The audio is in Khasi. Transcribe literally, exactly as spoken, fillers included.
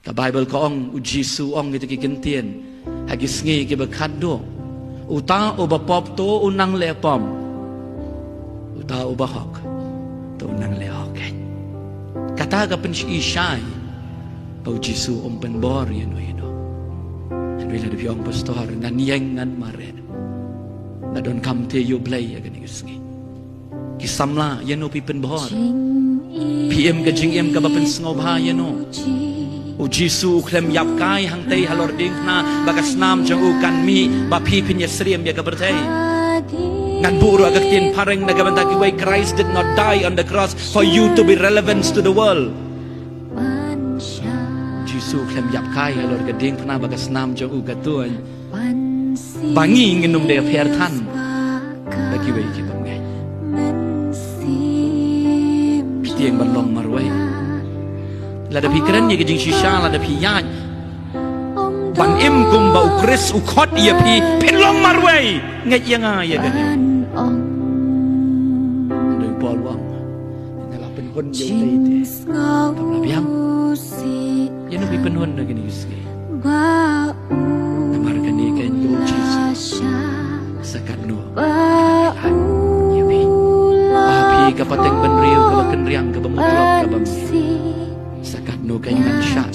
Te Baibl ka ong, u Jisu u ong kita ki kyntien ha ki sngi kiba khatduh, uta uba pop to u nang leh pop, uta uba hok to u nang leh hok. Kata ka pyni shai ba u Jisu um pynbor ïa no ïa no. Hynrei lada phi ong, Pastor, ngan ïeng, ngan mareh, nga donkam te ïa U Blei ïa kane ka sngi. Ki samla, ïa no phi pynbor? Phi im ka jingim kaba pynsngewbha ïa no? U Jisu u khlem ïap kai hangtei halor diengphna ba ka snam jong u kan mih ba phi phin ïasyriem ïa ka pyrthei. Ngan buh ruh ïa ka ktien phareng na ka bynta kiwei: Christ did not die on the cross for you to be relevant to the world. Jisu u khlem ïap kai halor ka diengphna ba ka snam jong u ka tuid ba ngi ngin ym dei pher than da kiwei ki bym ngeit. Phi tieng ban long marwei. Lada phi kren ïa ka jingshisha, lada phi ïaid ban im kumba u Khrist u khot ïa phi, phin long marwei. Ngeit ïa nga ïa kane. Hynrei u Paul u ong, nga la pynhun ïa utei te, kam la biang. Ïa no phi pynhun ha kane ka sngi? Namar kane ka ïing ka U Jisu sa katno ïa phi. Ba phi ka pateng bynriew kaba kynriang, kaba mutlop, kaba mih, sa katno ka ïing ngan shah